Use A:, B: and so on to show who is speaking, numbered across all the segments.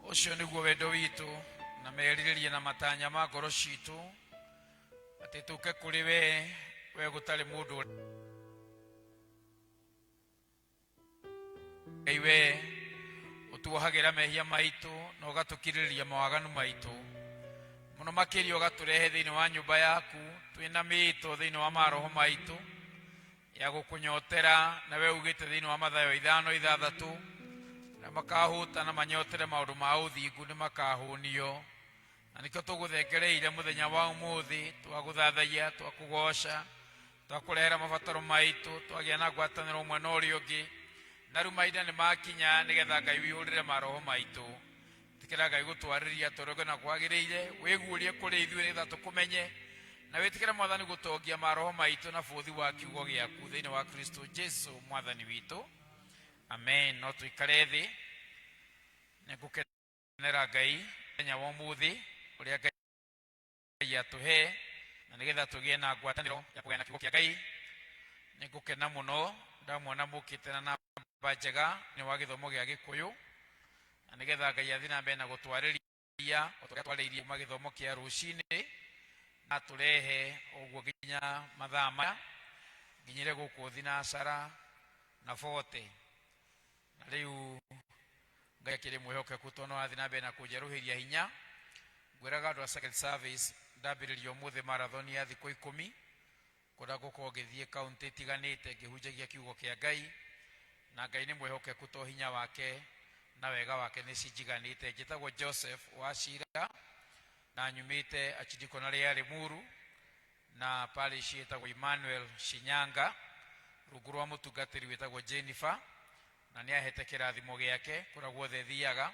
A: Ũcio nĩguo wendo witũ na merirĩria na matanya ma ngoro citũ, atĩ tũke kũrĩ we, we gũtarĩ mũndũ Ngai we ũtuohagĩra mehia maitũ na ũgatũkirĩrĩria mawaganu maitũ mũno makĩria, ũgatũrehe thĩinĩ wa nyũmba yaku twĩna mĩĩto thĩinĩ wa maroho maitũ ya gũkũnyotera. Na we ugĩte thĩinĩ wa Mathayo 5:6, arĩa makahũta na manyotere maũndũ ma ũthingu nĩ makahũnio. Na nĩkĩo tũgũthengereire mũthenya wa ũmũthĩ, twagũthathaiya, twakũgoca, twakũrehera mabataro maitũ, twagĩa na ngwatanĩro ũmwe na ũrĩa ũngĩ. Na rĩu mahinda nĩ makinya nĩgetha Ngai wĩihũrĩre maroho maitũ. Ĩtĩkĩra Ngai gũtwarĩria tũrĩa na kwagĩrĩire, wĩguũrie kũrĩ ithuĩ nĩgetha tũkũmenye, na wĩtĩkĩre Mwathani gũtongia maroho maitũ na bũthi wa kiugo gĩaku thĩinĩ wa Kristo Jesu Mwathani witũ, amen. No tũikare thĩ. Nĩ ngũkenera Ngai mũthenya wa ũmũthĩ ũrĩa Ngai atũhe, na nĩgetha tũgĩe na ngwatanĩro ya kũgaya na kiugo kĩa Ngai. Nĩ ngũkena mũno ndamuona mũkĩte na namba njega nĩ wa gĩthomo gĩa Gĩkũyũ, na nĩgetha Ngai athiĩ na mbere na gũtwarĩria o ta ũrĩa twarĩirie kuma gĩthomo kĩa rũcinĩ, na tũrehe ũguo nginya mathaa maya nginyire gũkũ thinacara na bote. Na rĩu Ngai akĩrĩ mwĩhokeku tondũ no athiĩ na mbere na kũnjerũhĩria hinya. Ngwĩraga andũ a second service, ndambĩrĩria ũmũthĩ marathon ya thikũ 10 kũrĩa ngũkorwo ngĩthiĩ kaũntĩ itiganĩte ngĩhunjagia kiugo kĩa Ngai. Na Ngai nĩ mwĩhokeku to hinya wake na wega wake nĩ cinjiganĩte. Njĩtagwo Joseph Wachira na nyumĩte Archdiaconary ya Limuru na parish ĩtagwo Emmanuel Shinyanga, rungu rwa mũtungatĩri wĩtagwo Jennifer, na nĩ ahete kĩrathimo gĩake kũrĩa guothe thiaga.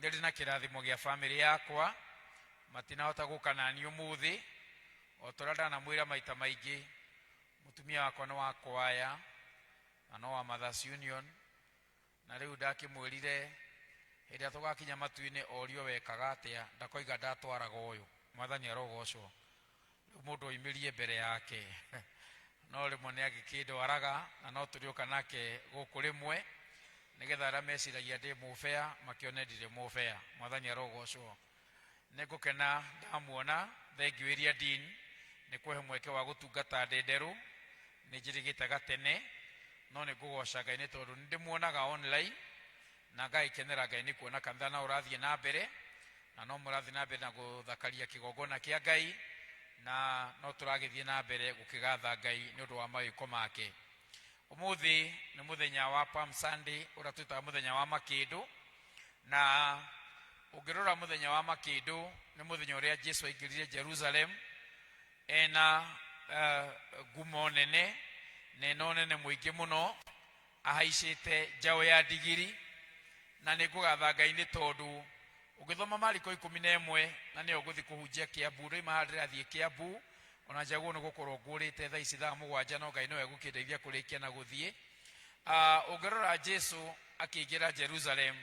A: Nĩ ndĩ na kĩrathimo gĩa bamĩrĩ yakwa, matinahota gũka nani ũmũthĩ. O ta ũrĩa ndanamwĩra maita maingĩ, mũtumia wakwa nĩ wa kwaya na no wa Mothers Union, na rĩu ndakĩmwĩrire hĩndĩ ĩrĩa tũgakinya matu-inĩ orio wekaga atĩa, ndakoiga ndatwaraga ũyũ. Mwathani arogocwo. Rĩu mũndũ oimĩrie mbere yake, no rĩmwe nĩ agĩkĩndwaraga, na no tũrĩũka nake gũkũ rĩmwe nĩgetha arĩa meciragia ndĩ mũbea makĩone ndirĩ mũbea. Mwathani arogocwo. Nĩ ngũkena ndamuona. Thengiũ ĩria Dean nĩ kũhe mweke wa gũtungata Ndenderũ. Nĩ njĩrĩgĩte gatene, no nĩ ngũgoca Ngai nĩ tondũ nĩ ndĩmuonaga online na ngagĩkenera Ngai nĩ kuona kanitha no ũrathiĩ na mbere, na no mũrathiĩ na mbere na gũthakaria kĩgongona kĩa Ngai, na no tũragĩthiĩ na mbere gũkĩgatha Ngai nĩ ũndũ wa mawĩko make. Ũmũthĩ nĩ mũthenya wa Palm Sunday, ũrĩa twĩtaga mũthenya wa makĩndũ. Na ũngĩrora mũthenya wa makĩndũ nĩ mũthenya ũrĩa Jesu aingĩrire Jerusalem ena ngumo nene na ena ũnene mũingĩ mũno, ahaicĩte njaũ ya ndigiri. Na nĩ ngũgatha Ngai nĩ tondũ ũngĩthoma Mariko 11, na nĩyo ngũthiĩ kũhunjia Kĩambu, ndoima haha ndĩrathiĩ Kĩambu, ona njagwo nĩ gũkorwo ngũrĩte thaa ici thaa 7, no Ngai nowe egũkĩndeithia kũrĩkia na gũthiĩ. Ũngĩrora Jesu akĩingĩra Jerusalem,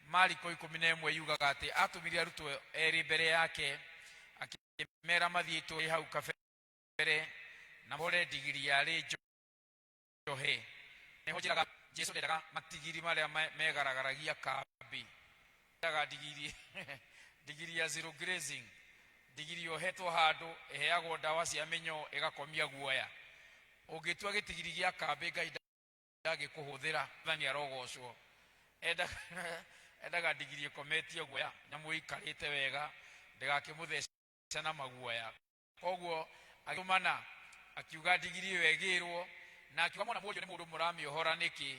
A: Mariko 11 yugaga atĩ atũmire arutwo erĩ mbere yake, akĩmera mathiĩ itũũra hau kabere na mahũre ndigiri yarĩ njohe. Nĩho njĩraga Jesu ndendaga matigiri marĩa megaragaragia kambi, endaga ndigiri ya zero grazing, ndigiri yohetwo handũ ĩheagwo ndawa cia mĩnyoo ĩgakomia guoya. Ũngĩtua gĩtigiri gĩa kambĩ, Ngai ndangĩkũhũthĩra. Mwathani arogocwo. Endaga ndigiri ĩkometie guoya, nyamũ ĩikarĩte wega ndĩgakĩmũthece na maguoya. Koguo agĩtũmana akiuga ndigiri ĩyo ĩgĩrwo, na akiuga mwana mũriũ nĩ mũndũ mũramĩohora nĩkĩ,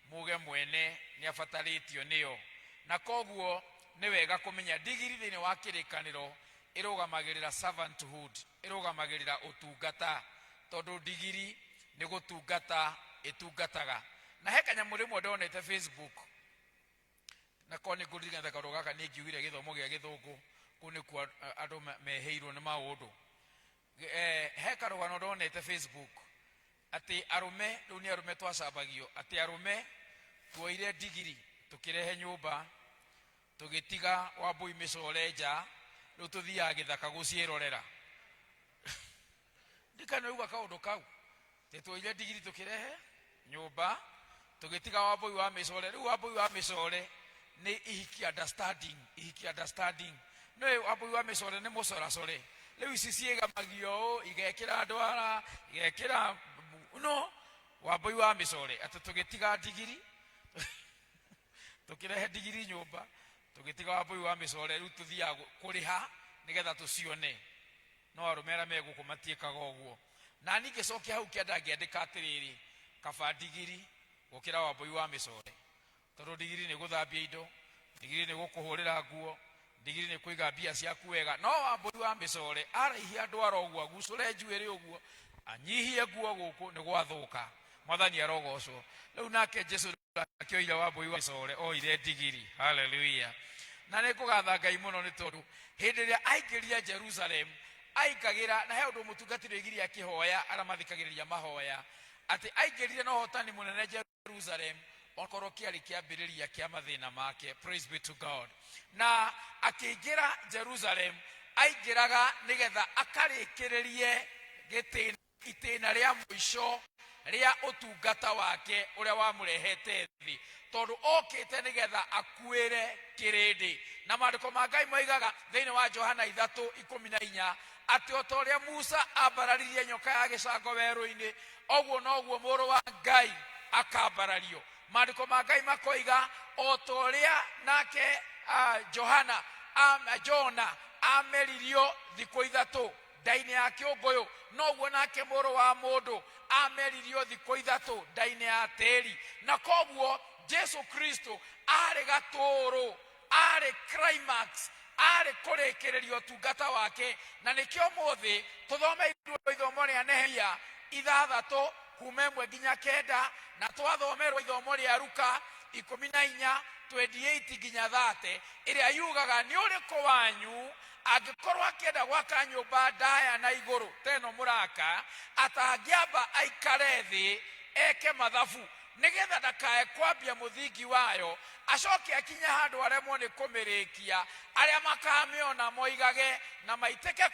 A: muge mwene nĩ abatarĩtio nĩyo. Na koguo nĩ wega kũmenya ndigiri thĩinĩ wa kĩrĩkanĩro ĩrũgamagĩrĩra servanthood, ĩrũgamagĩrĩra ũtungata, tondũ ndigiri nĩ gũtungata ĩtungataga. Na he kanyamũ rĩmwe ndonete Facebook, na korwo nĩ ngũririkana kaũndũ gaka nĩ ngiugire gĩthomo gĩa Gĩthũngũ kũu nĩkuo andũ mehĩirwo nĩ maũndũ. He karũgano ndonete Facebook atĩ arũme, rĩu nĩ arũme twacambagio, atĩ arũme tuoire ndigiri tũkĩrehe nyũmba, tũgĩtiga Wambũi mĩcore nja, rĩu tũthiaga gĩthaka gũciĩrorera. Ndikanaigua kaũndũ kau, atĩ tuoire ndigiri tũkĩrehe nyũmba, tũgĩtiga Wambũi wa mĩcore, rĩu Wambũi wa mĩcore Nĩ ihiki understanding, ihiki understanding. Nĩ Wambui wa Mĩcore nĩ mũcoracore. Rĩu ici ciĩgamagio ũũ, igekĩra ndwara, igekĩra no Wambui wa Mĩcore atĩ tũgĩtiga ndigiri, tũkĩrehe ndigiri nyũmba, tũgĩtiga Wambui wa Mĩcore. Rĩu tũthiaga kũrĩha nĩgetha tũcione. No arũme arĩa me gũkũ matiĩkaga ũguo. Na niĩ ngĩcokia hau kĩanda ngĩandĩka atĩrĩrĩ, kaba ndigiri gũkĩra Wambui wa Mĩcore, tondũ ndigiri nĩ gũthambia indo, ndigiri nĩ gũkũhũrĩra nguo, ndigiri nĩ kũiga mbia ciaku wega. No Wambui wa Mĩcore araihia ndwara ũguo, agucũre njuĩrĩ ũguo, anyihie nguo gũkũ, nĩ gwathũka. Mwathani arogocwo. Rĩu nake Jesu akĩoire Wambui wa Mĩcore, oire ndigiri. Haleluya. Na nĩ ngũgatha Ngai mũno nĩ tondũ hĩndĩ ĩrĩa aingĩrire Jerusalem aingagĩra na he ũndũ mũtungatĩri oigire akĩhoya arĩa mathikagĩrĩria mahoya, atĩ aingĩrire na ũhotani mũnene Jerusalem, okorwo kĩarĩ kĩambĩrĩria kĩa mathĩna make. Praise be to God. Na akĩingĩra Jerusalem aingĩraga nĩgetha akarĩkĩrĩrie gĩtĩna, itĩna rĩa mũico rĩa ũtungata wake ũrĩa wamũrehete thĩ, tondũ okĩte nĩgetha akuĩre kĩrĩndĩ. Na maandĩko ma Ngai moigaga thĩinĩ wa Johana 3:14 atĩ o ta ũrĩa Musa ambararirie nyoka ya gĩcango werũ-inĩ, ũguo noguo Mũrũ wa Ngai akambarario. Maandĩko ma Ngai makoiga o ta ũrĩa nake Johana, Jona ameririo thikũ 3 nda-inĩ ya kĩũngũyũ, noguo nake Mũrũ wa Mũndũ ameririo thikũ 3 nda-inĩ ya tĩri. Na koguo Jesu Kristo arĩ gatũũrũ, arĩ climax, arĩ kũrĩkĩrĩria ũtungata wake. Na nĩkĩo mũthĩ tũthomeirwo ithomo rĩa Nehemia 6 kuma 1 nginya 9, na twathomerwo ithomo rĩa Luka 14 28 nginya 30, ĩrĩa yugaga nĩ ũrĩkũ wanyu angĩkorwo akĩenda gwaka nyũmba ndaya na igũrũ ta ĩno mũraka, atangĩamba aikare thĩ eke mathabu nĩgetha ndakae kwambia mũthingi wayo, acoke akinye handũ aremwo nĩ kũmĩrĩkia, arĩa makamĩona moigage na maitĩke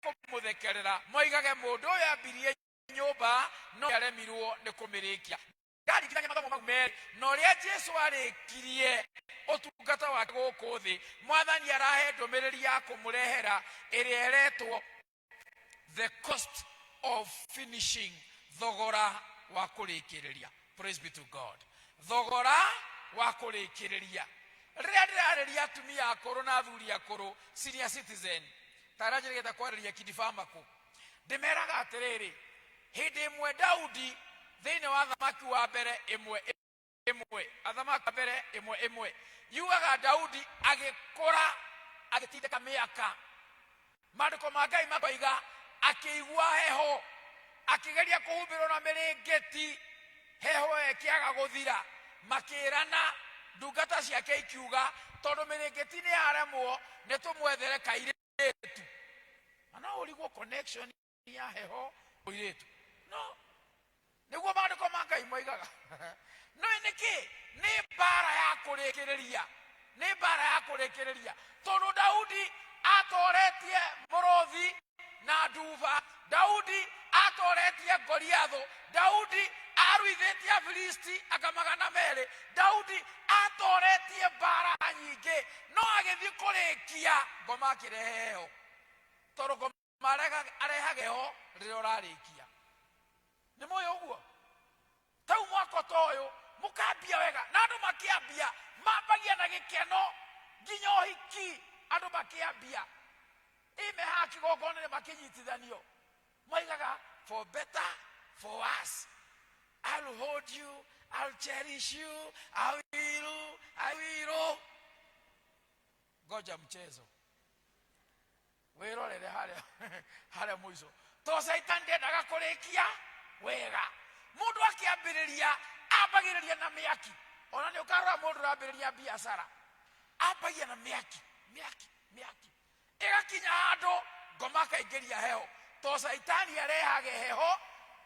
A: kũmũthekerera, moigage mũndũ ũyũ ambirie nyũmba no aremirwo nĩ kũmĩrĩkia. Ndaringithania mathomo mau merĩ na ũrĩa Jesu arĩkirie ũtungata wake gũkũ thĩ. Mwathani arahe ndũmĩrĩri ya kũmũrehera ĩrĩa ĩretwo the cost of finishing, thogora wa kũrĩkĩrĩria. Praise be to God. Thogora wa kũrĩkĩrĩria. Rĩrĩa ndĩrarĩria atumia akũrũ na athuri akũrũ, senior citizen, ta arĩa njĩrĩgĩte kwarĩria kidifamaku, ndĩmeraga atĩrĩrĩ, hĩndĩ ĩmwe Daudi thĩinĩ wa Thamaki wa Mbere 1:1, Athamaki wa Mbere 1:1, yugaga Daudi agĩkũra, agĩtindĩka mĩaka. Maandĩko ma Ngai makoiga akĩigua heho, akĩgeria kũhumbĩrwo na mĩrĩngĩti, heho ĩyo ĩkĩaga gũthira. Makĩrana, ndungata ciake ikiuga, tondũ mĩrĩngĩti nĩ yaremwo, nĩ tũmwethere kairĩtu. Na no ũrigwo connection ya heho mũirĩtu, no nĩguo maandĩko ma Ngai moigaga. No nĩkĩ? Nĩ mbara ya kũrĩkĩrĩria, nĩ mbara ya kũrĩkĩrĩria, tondũ Daudi atoretie mũrũthi na nduba, Daudi atoretie Goliathũ, Daudi aruithĩtie Afilisti anga 200, Daudi atoretie mbara nyingĩ, no agĩthiĩ kũrĩkia ngoma akĩrehe heho, tondũ ngoma arehaga heho rĩrĩa ũrarĩkia. Nĩ mũĩ ũguo? Tau mwaka ta ũyũ mũkambia wega, na andũ makĩambia mambagia na gĩkeno nginya ũhiki. Andũ makĩambia ime haha kĩgongona-inĩ makĩnyitithanio, moigaga for better for worse, I'll hold you, I'll cherish you, I will, I will. Ngoja mchezo wĩrorere harĩa harĩa mũico, to Caitani ndendaga kũrĩkia wega. Mũndũ akĩambĩrĩria ambagĩrĩria na mĩaki. Ona nĩ ũkarora mũndũ ũrambĩrĩria biacara ambagia na mĩaki, mĩaki, mĩaki, ĩgakinya handũ ngoma akaingĩria heho, to Caitani arehage heho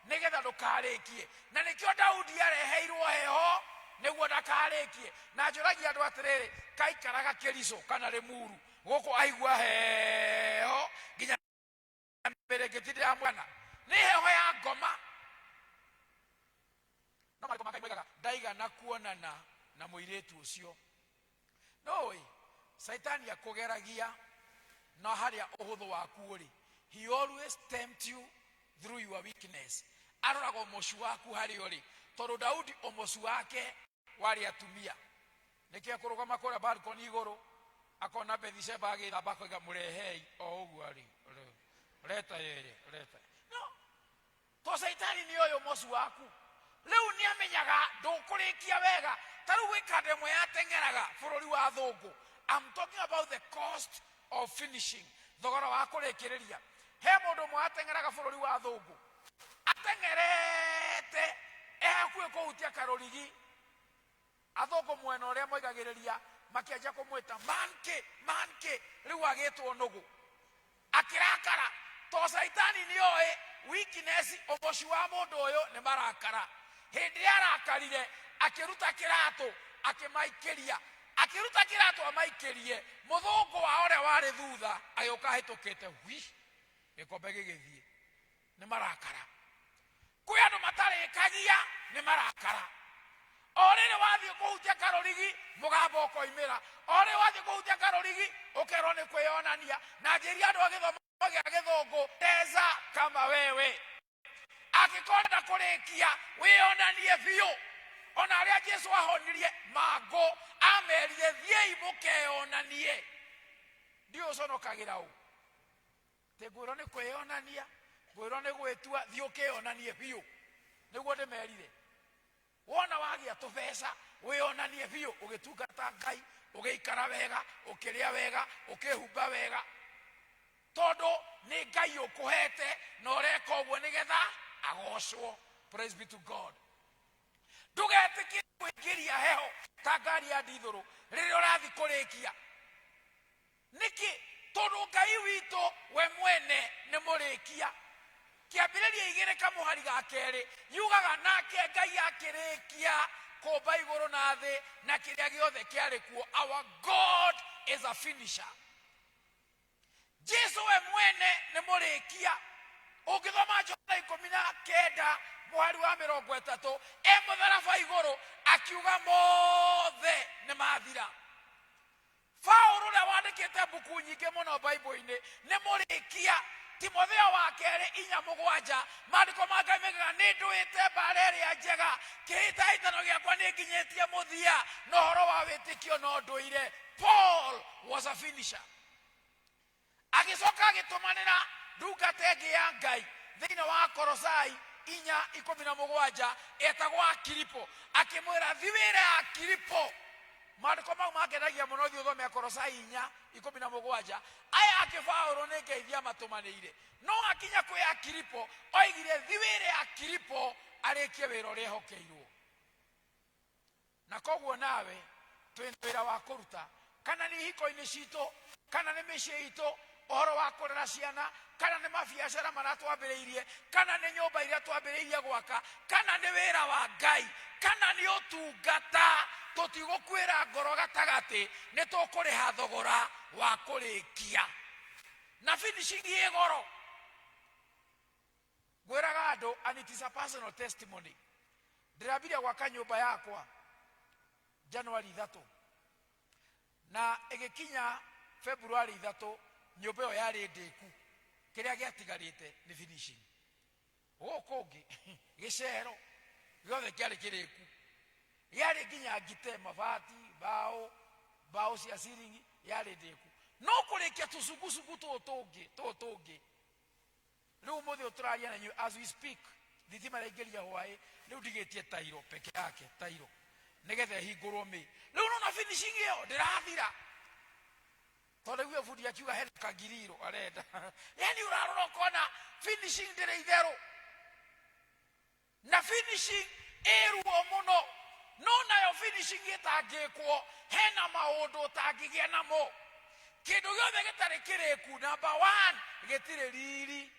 A: nĩgetha ndũkarĩkie. Na nĩkĩo Daudi areheirwo heho nĩguo ndakarĩkie. Na njũragia andũ atĩrĩrĩ, kaikaraga Kĩricũ kana Rĩmuru gũkũ aigua heho nginya mĩrĩngĩti ndĩramwana nĩ heho ya ngoma? No marĩkũ ma Ngai moigaga ndaigana kuonana na mũirĩtu ũcio. Caitani akũgeragia na harĩa ũhũthũ waku ũrĩ. He always tempt you through your weakness. Aroraga ũmocu waku harĩa ũrĩ, tondũ Daudi ũmocu wake warĩ atumia. Nĩkĩo ekũrũgama kũrĩa balcony igũrũ akona Bethsheba agĩthamba akoiga mũrehei o ũguo arĩ, leta yeye, leta. No to Caitani nĩ oĩ ũmocu waku. Rĩu nĩ amenyaga ndũkũrĩkia wega. Ta rĩu gwĩ kanda ĩmwe yateng'eraga bũrũri wa athũngũ. I'm talking about the cost of finishing, thogora wa kũrĩkĩrĩria. He mũndũ ũmwe wateng'eraga bũrũri wa athũngũ, ateng'erete e hakuhĩ kũhutia karũrigi. Athũngũ mwena ũrĩa moigagĩrĩria makĩanjia kũmwĩta monkey, monkey, rĩu agĩtwo nũgũ. Akĩrakara to Caitani nĩ oĩ weakness, ũmocu wa mũndũ ũyũ nĩ marakara. Hĩndĩ ĩrĩa arakarire akĩruta kĩratũ akĩmaikĩria, akĩruta kĩratũ amaikĩrie, mũthũngũ wa ũrĩa warĩ thutha agĩũka ahĩtũkĩte, hui, gĩkombe gĩgĩthiĩ. Nĩ marakara. Kwĩ andũ matarĩkagia nĩ marakara. O rĩrĩ wathiĩ kũhutia karũrigi mũgambo ũkoimĩra, o rĩrĩ wathiĩ kũhutia karũrigi ũkerwo nĩ kwĩyonania. Na njĩrie andũ a gĩthomo gĩa gĩthũngũ, teza kama wewe. Angĩkorwo ndũrenda kũrĩkia, wĩyonanie biũ. Ona arĩa Jesu ahonirie mangũ, amerire thiĩi mũkeyonanie. Ndiũĩ ũconokagĩra ũ. Atĩ ngwĩrwo nĩ kwĩyonania, ngwĩrwo nĩ gwĩtua, thiĩ ũkĩyonanie biũ. Nĩguo ndĩmerire. Wona wagĩa tũbeca, wĩyonanie biũ, ũgĩtungata Ngai, ũgĩikara wega, ũkĩrĩa wega, ũkĩhumba wega. Tondũ nĩ Ngai ũkũhete na ũreka ũguo nĩgetha agocwo. Praise be to God. Ndũgetĩkĩre kũingĩria heho ta ngari ya ndithũrũ rĩrĩa ũrathiĩ kũrĩkia. Nĩkĩ? Tondũ Ngai witũ we mwene nĩ mũrĩkia. Kĩambĩrĩria igĩrĩ kamũhari ga kerĩ yugaga, nake Ngai akĩrĩkia kũmba igũrũ na thĩ na kĩrĩa gĩothe kĩarĩ kuo. Our God is a finisher. Jesu we mwene nĩ mũrĩkia. Ũngĩthoma Johana 19 mũhari wa 30, e mũtharaba igũrũ akiuga mothe nĩ mathira. Paulo ũrĩa wandĩkĩte mbuku nyingĩ mũno Baibũ-inĩ nĩ mũrĩkia. Timotheo wa kerĩ 4:7, maandĩko ma Ngai maugaga, nĩ ndũĩte mbara ĩrĩa njega, kĩhĩtahĩtano gĩakwa nĩ nginyĩtie mũthia, na ũhoro wa wĩtĩkio no ndũire. Paul was a finisher. Agĩcoka agĩtũmanĩra ndungata ĩngĩ ya Ngai thĩinĩ wa Kolosai 4:17 ĩtagwo Akiripo, akĩmwĩra, Thi wĩre Akiripo. Maandĩko mau mangenagia mũno, thiĩ ũthome Akolosai 4:17. Aya angĩ Paulo nĩ ngeithi amatũmanĩire, no akinya kwĩ Akiripo oigire, Thi wĩre Akiripo arĩkie wĩra ũrĩa ehokeirwo. Na koguo nawe twĩ na wĩra wa kũruta, kana nĩ ihiko-inĩ citũ, kana nĩ mĩciĩ itũ, ũhoro wa kũrera ciana, kana nĩ mabiacara marĩa twambĩrĩirie, kana nĩ nyũmba iria twambĩrĩirie gwaka, kana nĩ wĩra wa Ngai, kana nĩ ũtungata, tũtigũkuĩra ngoro gatagatĩ, nĩ tũkũrĩha thogora wa kũrĩkia. Na finishing ĩ goro. Ngwĩraga andũ, and it is a personal testimony, ndĩrambirie gwaka nyũmba yakwa January 3 na ĩgĩkinya February 3 nyũmba ĩyo yarĩ ndĩku, kĩrĩa gĩatigarĩte nĩ finishing. Gũkũ ũngĩ gĩcero gĩothe kĩarĩ kĩrĩku, yarĩ nginya ngite, mabati, mbaũ, mbaũ cia ceiling yarĩ ndĩku, no kũrĩkia tũcukucuku tũũ tũngĩ tũũ tũngĩ. Rĩu ũmũthĩ ũyũ tũraria na inyuĩ, as we speak, thitima ĩraingĩria hwaĩ, rĩu ndigĩtie tairo peke yake, tairo nĩgetha ĩhingũrwo mĩ. Rĩu nona finishing ĩyo ndĩrathira, tondũ rĩu bundi akiuga hena kagiriro arenda. Yani ũrarora ũkona finishing ndĩrĩ itherũ. Na finishing ĩ ruo mũno, no nayo finishing ĩtangĩkwo, hena maũndũ ũtangĩgĩa namo. Kĩndũ gĩothe gĩtarĩ kĩrĩku, number one, gĩtirĩ riri.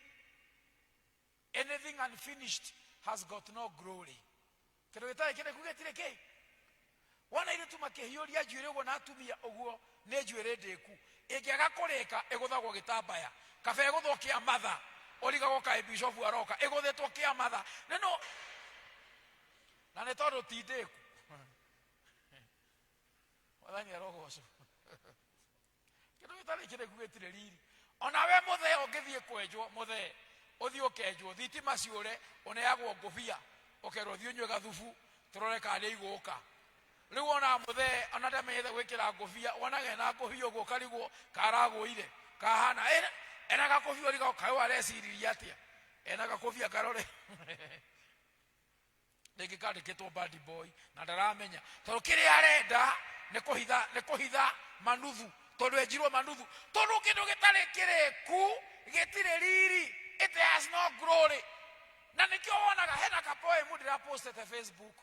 A: Anything unfinished has got no glory. Kĩndũ gĩtarĩ kĩrĩku gĩtirĩ kĩ. Wona airĩtu makĩhiũria njuĩrĩ ũguo na atumia ũguo, nĩ njuĩrĩ ndĩku. Ĩngĩaga kũrĩka ĩgũthagwo gĩtambaya. Kaba ĩgũthwo kĩa matha, ũrigagwo kaĩ bishofu aroka, ĩgũthĩtwo kĩa matha. Nĩ no, na nĩ tondũ ti ndĩku. Mwathani arogocwo. Kĩndũ gĩtarĩ kĩrĩku gĩtirĩ riri. Ona we mũthee ũngĩthiĩ kwenjwo, mũthee ũthiĩ ũkenjwo, thitima ciũre, ũneagwo ngũbia, ũkerwo thiĩ ũnyue gathubu tũrore kana nĩ igũka. Rĩu wonaga mũthee ona ndamenyete gwĩkĩra ngũbia, wonaga ena ngũbia ũguo ũkarigwo karagũire kahana ena gakũbia ũrigagwo kaĩ ũyũ areciririe atĩa, ena gakũbia karore rĩngĩ kandĩkĩtwo bad boy na ndaramenya tondũ kĩrĩa arenda nĩ kũhitha, nĩ kũhitha manuthu tondũ enjirwo manuthu, tondũ kĩndũ gĩtarĩ kĩrĩku gĩtirĩ riri, it has no glory. Na nĩkĩo wonaga hena kapoemu ndĩrapostete Facebook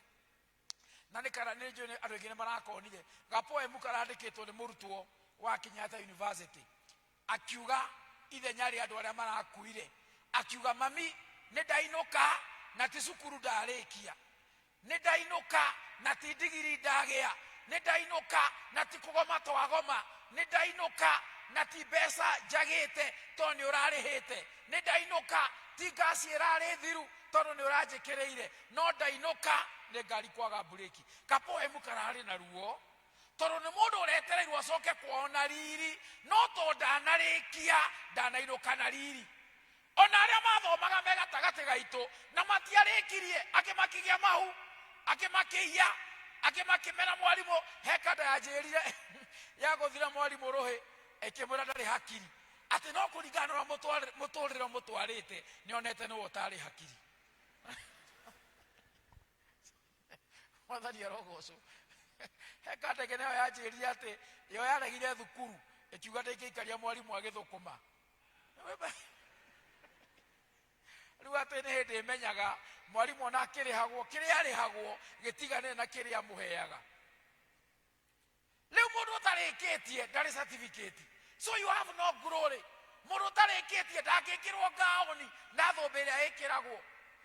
A: na nĩ kara nĩ njũĩ andũ aingĩ nĩ marakonire gapoemu karandĩkĩtwo nĩ mũrutwo wa Kenyatta University akiuga ithenya rĩa andũ arĩa marakuire, akiuga mami nĩ ndainũka na ti cukuru ndarĩkia, nĩ ndainũka na ti ndigiri ndagĩa, nĩ ndainũka na ti kũgoma twagoma, nĩ ndainũka na ti mbeca njagĩte tondũ nĩ ũrarĩhĩte, nĩ ndainũka ti ngasi ĩrarĩ thiru tondũ nĩ ũranjĩkĩrĩire, no ndainũka nĩ ngari kwaga mburĩki. Kapoemu kararĩ na ruo tondũ nĩ mũndũ ũretereirwo acoke kwao na riri, no tondũ ndanarĩkia ndanainũka na riri. Ona arĩa mathomaga me gatagatĩ gaitũ na matiarĩkirie, angĩ makĩgĩa mahu, angĩ makĩiya, angĩ makĩmena mwarimũ. He kanda yanjĩrire ya gũthira mwarimũ rũhĩ ĩkĩmwĩra ndarĩ hakiri, atĩ no kũringana na ũrĩa mũtũrĩre ũmũtwarĩte nĩonete nĩwe ũtarĩ hakiri. Mwathani arogocwo. He kanda ĩngĩ nayo yanjĩrire atĩ yo yaregire thukuru ĩkiuga ndĩngĩikaria mwarimũ agĩthũkũma. Rĩu atĩ nĩ hĩndĩ ĩmenyaga mwarimũ ona akĩrĩhagwo kĩrĩa arĩhagwo gĩtigane na kĩrĩa amũheaga. Rĩu mũndũ ũtarĩkĩtie ndarĩ certificate, so you have no glory. Mũndũ ũtarĩkĩtie ndangĩkĩrwo ngaũni na thũmbĩ ĩrĩa ĩkĩragwo.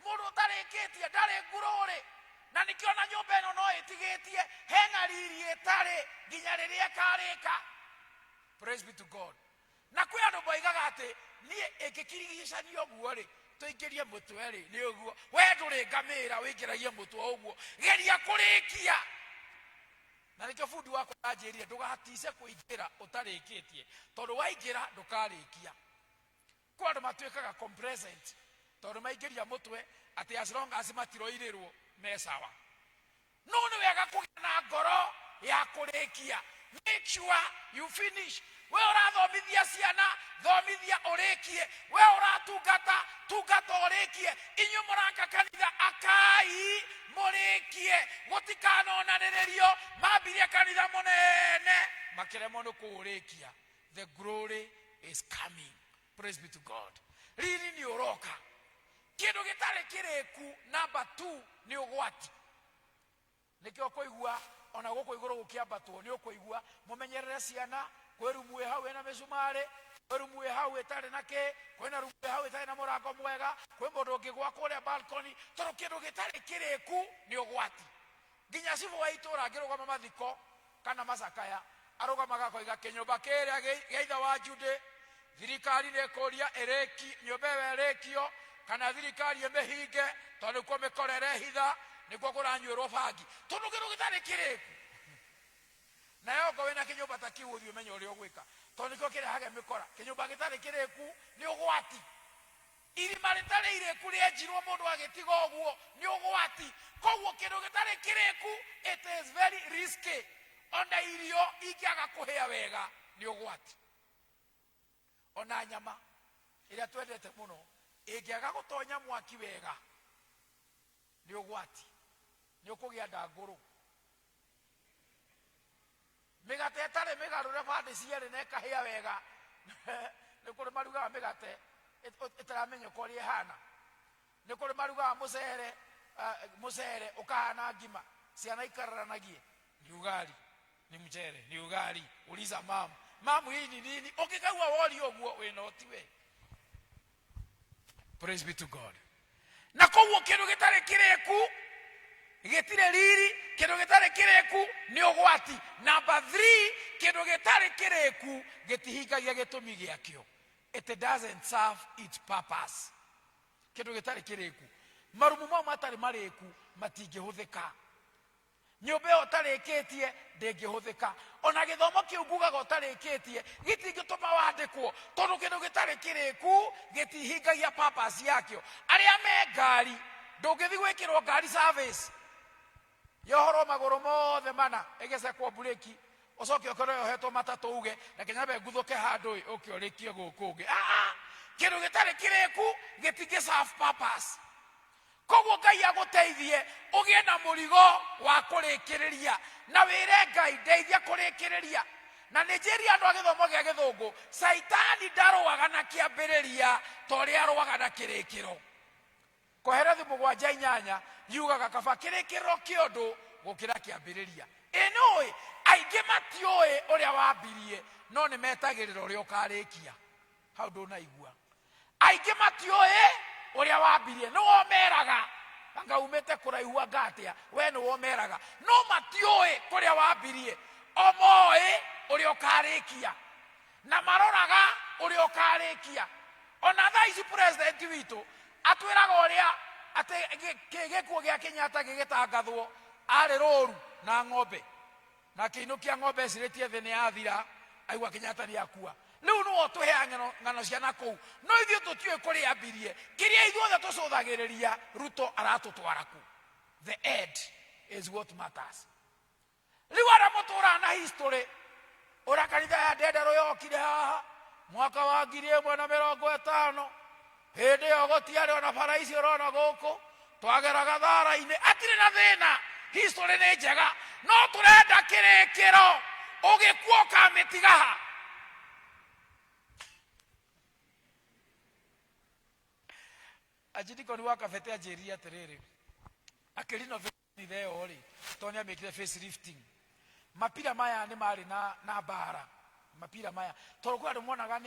A: Mũndũ ũtarĩkĩtie ndarĩ glory, na nĩkĩo na nyũmba ĩno no ĩtigĩtie hena riri ĩtarĩ nginya rĩrĩa ĩkarĩka. Praise be to God. Na kwĩ andũ moigaga atĩ niĩ ĩngĩkirigicania ũguo rĩ, tũingĩrie mũtwe rĩ, nĩ ũguo. We ndũrĩ ngamĩra ũingĩragie mũtwe ũguo, geria kũrĩkia. Na nĩkĩo bundi wakwa anjĩrire ndũgatice kũingĩra ũtarĩkĩtie, tondũ waingĩra ndũkarĩkia. Kwĩ andũ matuĩkaga complacent tondũ maingĩria mũtwe atĩ as long as matiroirĩrwo me sawa. No nĩ wega kũgĩa na ngoro ya kũrĩkia. Make sure you finish. We ũrathomithia ciana, thomithia ũrĩkie. We ũratungata, tungata ũrĩkie. Inyuĩ mũraka kanitha, akai mũrĩkie. Gũtikanonanĩrĩrio mambirie kanitha mũnene makĩremwo nĩ kũũrĩkia. The glory is coming. Praise be to God. Riri nĩ ũroka. Kĩndũ gĩtarĩ kĩrĩku number 2 nĩ ũgwati. Nĩkĩo ũkũigua ona gũkũ igũrũ gũkĩambatwo nĩ ũkũigua mũmenyerere ciana, kwĩ rumu ĩ hau ĩna mĩcumarĩ, kwĩ rumu ĩ hau ĩtarĩ na kĩ, kwĩna rumu ĩ hau ĩtarĩ na mũrango mwega, kwĩ mũndũ ũngĩgwa kũrĩa balcony, tondũ kĩndũ gĩtarĩ kĩrĩku nĩ ũgwati. Nginya cibũ wa itũra angĩrũgama mathiko kana macakaya, arũgamaga akoiga kĩnyũmba kĩrĩa gĩa ithe wa Jude, thirikari nĩ ĩkũria ĩrĩki, nyũmba ĩyo ĩrĩkio kana thirikari ĩmĩhinge, tondũ nĩkuo mĩkora ĩrehitha, nĩkuo kũranyuĩrwo bangi, tondũ kĩndũ gĩtarĩ kĩrĩku. Nayo okorwo wĩna kĩnyũmba ta kĩu ũthiĩ ũmenye ũrĩa ũgwĩka, tondũ nĩkĩo kĩrehage mĩkora. Kĩnyũmba gĩtarĩ kĩrĩku nĩ ũgwati. Irima rĩtarĩ irĩku rĩenjirwo mũndũ agĩtiga ũguo nĩ ũgwati. Koguo kĩndũ gĩtarĩ kĩrĩku it is very risky. Ona irio ingĩaga kũhĩa wega nĩ ũgwati. Ona nyama ĩrĩa twendete mũno ĩngĩaga gũtonya mwaki wega nĩ ũgwati, nĩ ũkũgĩa ndangũrũ. Mĩgate ĩtarĩ mĩgarũre bandĩ cierĩ na ĩkahĩa wega, nĩ kũrĩ marugaga mĩgate ĩtaramenyeka ũrĩa ĩhana. Nĩ kũrĩ marugaga mũcere ũkahana ngima, ciana ikararanagie, ni ugali, ni mchere, ni ugali, uliza mamu, mamu hii ni nini? Ũngĩkaigua woria ũguo wĩna ũti we. Praise be to God. Na koguo kĩndũ gĩtarĩ kĩrĩku gĩtirĩ riri, kĩndũ gĩtarĩ kĩrĩku nĩ ũgwati. Number 3, kĩndũ gĩtarĩ kĩrĩku gĩtihingagia gĩtũmi gĩakĩo. It doesn't serve its purpose. Kĩndũ gĩtarĩ kĩrĩku, marumu mau matarĩ marĩku matingĩhũthĩka.
B: Nyũmba ĩyo ũtarĩkĩtie ndĩngĩhũthĩka. Ona gĩthomo kĩu ngugaga ũtarĩkĩtie gĩtingĩtũma wandĩkwo, tondũ kĩndũ gĩtarĩ kĩrĩku gĩtihingagia purpose yakĩo. Arĩa me ngari, ndũngĩthiĩ gwĩkĩrwo ngari service yohorwo magũrũ mothe mana ĩgĩcekwo mburĩki, ũcoke ũkorwo yohetwo matatũ uge reke nyambe nguthũke handũ ĩ ũke ũrĩkie gũkũ ũngĩ. Ah, kĩndũ gĩtarĩ kĩrĩku gĩtingĩ serve purpose. Koguo Ngai agũteithie ũgĩe na mũrigo wa kũrĩkĩrĩria, na wĩre Ngai ndeithia kũrĩkĩrĩria. Na nĩ njĩrire andũ a gĩthomo gĩa gĩthũngũ, Caitani ndarũaga na kĩambĩrĩria ta ũrĩa arũaga na kĩrĩkĩro. Kohelethu 7:8 yugaga kaba kĩrĩkĩrĩro kĩa ũndũ gũkĩra kĩambĩrĩria. Ĩ nĩũĩ, aingĩ matiũĩ ũrĩa wambirie, no nĩ metagĩrĩra ũrĩa ũkarĩkia. Hau ndũnaigua. Aingĩ matiũĩ ũrĩa wambirie, nĩ womeraga anga umĩte kũraihu anga atĩa, we nĩ womeraga, no matiũĩ kũrĩa wambirie, o moĩ ũrĩa ũkarĩkia na maroraga ũrĩa ũkarĩkia. Ona thaa ici president witũ atwĩraga ũrĩa atĩ gĩkuũ gĩa Kenyatta gĩgĩtangathwo arĩ rũru na ng'ombe, na akĩinũkia ng'ombe ecirĩtie thĩ nĩ yathira, aigua Kenyatta nĩ akua. Rĩu nĩwe ũtũheaga ng'ano cia na kũu, no ithuĩ tũtiũĩ kũrĩa ambirie. Kĩrĩa ithuothe tũcũthagĩrĩria, Ruto aratũtwara kũ? The end is what matters. Rĩu arĩa mũtũraga na history, ũrĩa kanitha ya Ndenderũ yokire haha mwaka wa 1050, hĩndĩ ĩyo gũtiarĩ ona bara ici ũrona gũkũ, twageraga thara-inĩ, atirĩ na thĩna, history nĩ njega, no tũrenda kĩrĩkĩro, ũgĩkua ũkamĩtiga ha? Anjidikoni wa Kabete anjĩrire atĩrĩrĩ, akĩrinovate kanitha ĩyo rĩ, tondũ nĩ amĩkire facelifting, mapira maya nĩ marĩ na mbara, mapira maya tondũ kwĩ andũ monaga